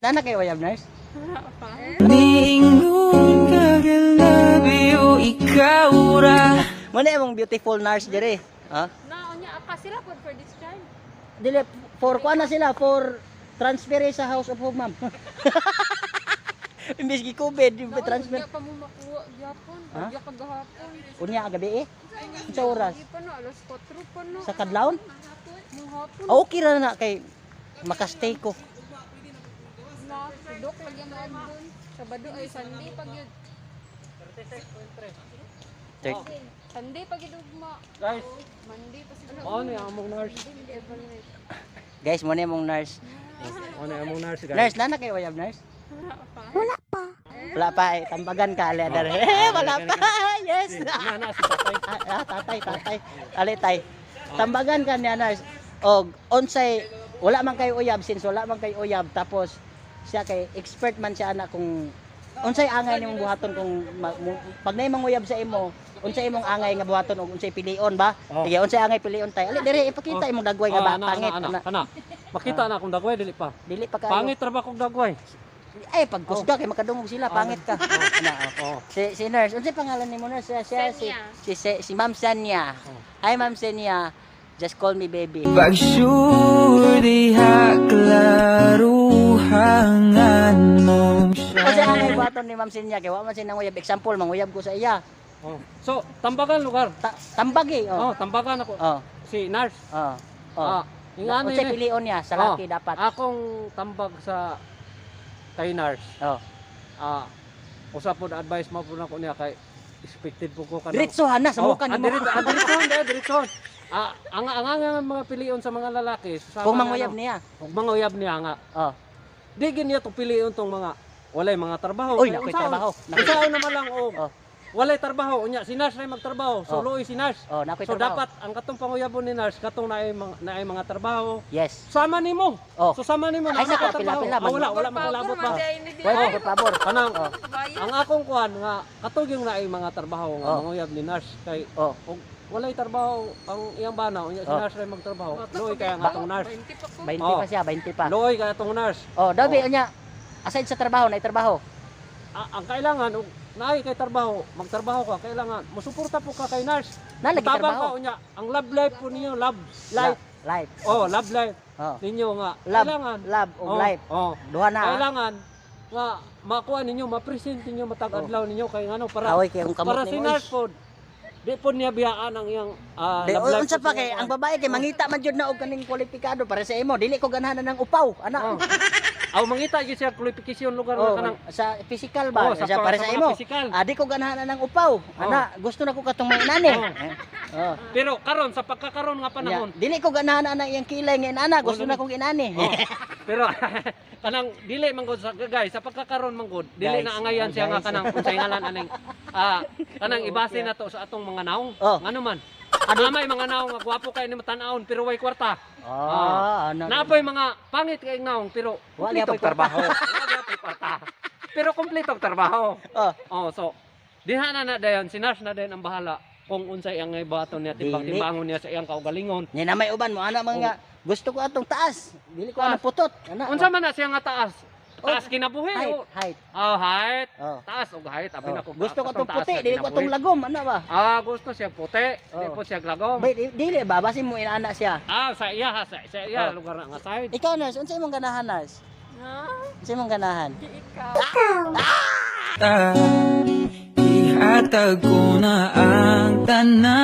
Naa na kay uyab, nurse? Wala pa. Niingon kagalabi o ikaw ra. Mao na imong beautiful nurse dire. Ha? Na, unya, aka sila po for discharge. Dili for kuan na sila, for transfer sa House of Hope, ma'am. Imbis gi COVID, Naon, transfer. unya pa mo makuha gyapon. Ha? Unya kagahapon. Unya gabi eh. Unsa oras? Di pa no, alas 4 pa no. Sa kadlawon? Muhapon. Ah, okay ra na kay makastay ko. Na, dok lagi mo adton. Sabado ay Sunday pag yun. Sunday pag yun ugma. Guys, Monday pa siguro. mao ni among nurse. Guys, mo na imong nurse. Mao ni among nurse, guys. Nurse, naa na kay uyab, nurse? Wala pa. Wala pa eh. Tambagan ka, ali, adare. Eh, wala pa. Yes. Na na si tatay. Ah, tatay, tatay. Ali, tay. Tambagan ka niya, nurse. Og, unsay, wala man kayo uyab, since wala man kayo uyab, tapos, siya kay expert man siya ana kung unsay angay nimong buhaton kung pag naay manguyab sa imo, unsay imong angay nga buhaton og unsay pilion ba? Oh. Sige, unsay angay pilion, tay? Ali dire, ipakita imong dagway nga Oh, ba ana, pangit ana, ana. ana. Makita na akong dagway, dili pa. Dili pa kayo. Pangit ra ba kong dagway? Ay, pagkusga kay makadungog sila, pangit ka. Ana, oh. Oh. Si nurse, unsay pangalan nimo, nurse? Siya, siya, si, Senia. si Ma'am Senia. Oh. Hi, Ma'am Senia. Just call me baby. Pag sure diha klaruhangan mong siya. Kasi ang angay buhaton ni Ma'am Senia kay wa man siya nanguyab. Example, manguyab ko sa iya. Oh. So, tambagan lugar. Tambag eh. Oh, Oh. tambagan ako. Oh. Si nurse. Oh. Oh. Ah, yung ano Unsay yun eh. pilion niya sa laki Oh, dapat? Akong tambag sa kay nurse. Oh. Ah, usa pod advice mo po nako niya kay expected po ko kanang Diretso na sa Oh, mukha ah, nimo. diretso, ah, diretsohon, eh, diretsohon. Ah, ang mga pilion sa mga lalaki, sa Kung manguyab niya. Kung manguyab niya nga. Oh. Di gid niya to pilion tong mga walay mga trabaho. Uy, Kay nakoy unsaon- trabaho. Unsaon naman lang og Oh. walay trabaho unya si nurse ray magtrabaho. So Oh. luoy si nurse. Oh, nakoy So trabaho. dapat ang katong panguyabon ni nurse katong naay mga trabaho. Yes. Sama nimo. Oh. So sama nimo Ay, na sa ka trabaho. pila-pila, Ah, wala wala Pabor makalabot man ba. day ni di. Why pabor pabor. Kanang Oh. Bayad. ang akong kuan nga katong yung naay mga trabaho nga Oh. manguyab ni nurse kay Oh. og walay trabaho ang iyang bana unya si Oh. nurse ray magtrabaho. Luoy kaya nga atong nurse. 20 pa ko. 20 Oh. pa siya, 20 pa. Luoy kaya atong nurse. Oh, dabi Oh. unya aside sa trabaho, na trabaho. Ah, ang kailangan og naay kay trabaho, magtrabaho ka, kailangan mosuporta po ka kay nurse. Na lagi Tabang trabaho. ka unya, ang love life po ninyo, love life. Life. Oh, love life Oh. ninyo nga. Love, Kailangan. love ug Oh, life. Oh. Duha na. Ah. Kailangan nga makuha ninyo, ma-present ninyo matag adlaw ninyo kay ngano para Away kay akong kamot para si nimo. nurse pod di pod niya biyaan ang iyang Di, love life. unsa pod pa niya. kay ang babae kay mangita man jud na og kaning kwalipikado para sa imo. Dili ko ganahan na ng upaw, ana. Oh. Aw mangita gyud siya kwalifikasyon lugar Oh, nga kanang sa physical ba? Oh, sa Sa, para sa sa mga imo. physical. Ah, di ko ganahan na ng upaw. Ana, gusto na ko katong may inani. Oh. Oh. Pero karon sa pagkakaron nga panahon, Nya, dili ko ganahan na iyang kilay nga inana, gusto Oh, na kong inani. Oh. Pero kanang dili man gud sa guys, sa pagkakaron man gud, dili Guys, na angayan oh, siya nga guys. kanang unsay ngalan aning kanang ibase na to sa atong mga naong. Oh. Ngano man? Ano may mga naong nga gwapo kay ni tan-awon pero way kwarta. Ah, ano. Naapoy mga pangit kay naong pero Wa kumpleto gyapon og trabaho. Wa gyapon kwarta. Pero kumpleto og trabaho. Oh, Oh, so diha na na dayon si Nash na dayon ang bahala kung unsay ang ibaton niya timbang-timbangon niya sa iyang kaugalingon. nya na may uban mo ana mga gusto ko atong taas. Dili ko ana Taas. putot. Ana. Unsa man na siya nga taas? Taas Oh, kinabuhi. Height, Oh. height. Oh, height. Oh. Taas og height. Abi Oh. na ko. Gusto ko atong atong taas puti, na dili ko kinabuhi. atong lagom, ana ba? Ah, gusto siya puti, di Oh. po siya lagom. Bay, dili ba basin mo inaana siya. Ah, sa iya ha, sa iya Oh. lugar na nga side. Ikaw, nurse, unsa imong ganahan, nurse? Ha? Unsa imong ganahan? Di ikaw. Ihatag ko na ang tanan.